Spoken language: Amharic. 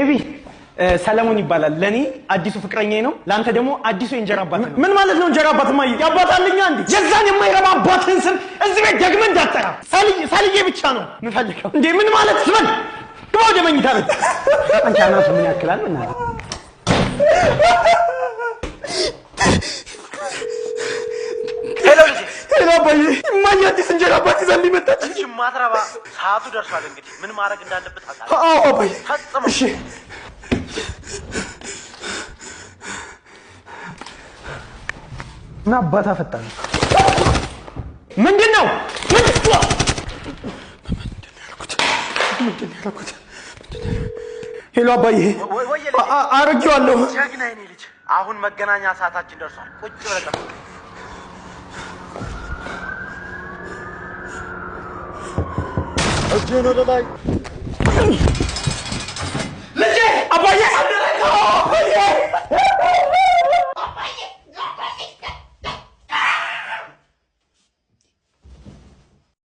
ቤቢ ሰለሞን ይባላል። ለኔ አዲሱ ፍቅረኛዬ ነው። ለአንተ ደግሞ አዲሱ የእንጀራ አባት ነው። ምን ማለት ነው እንጀራ አባት? ማይ አባት አለኛ እንዴ? የዛን የማይረባ አባትህን ስም እዚህ ቤት ደግመህ እንዳትጠራ። ሰልዬ ብቻ ነው የምፈልገው። እንዴ ምን ማለት ስበል ግባ ወደ መኝታ ቤት። አንቺ አናቱ ምን ያክላል? ምን ሄሎ ልጄ። ሄሎ አባዬ፣ እማዬ አዲስ እንጀራ አባት ይዛልኝ መጣች። እቺ ማትረባ ሰዓቱ ደርሷል። እንግዲህ ምን ማድረግ እንዳለብህ ታውቃለህ። አዎ አባዬ። ፈጽመው። እሺ እና አባት አፈጣን ምንድን ነው? ምንድን ነው ያልኩት? ሄሎ አባዬ፣ ወይ ልጄ። አርጌዋለሁ። ጀግና የኔ ልጅ። አሁን መገናኛ ሰዓታችን ደርሷል። ቁጭ ብለህ ጠብቅ። እጅህን ወደ ላይ።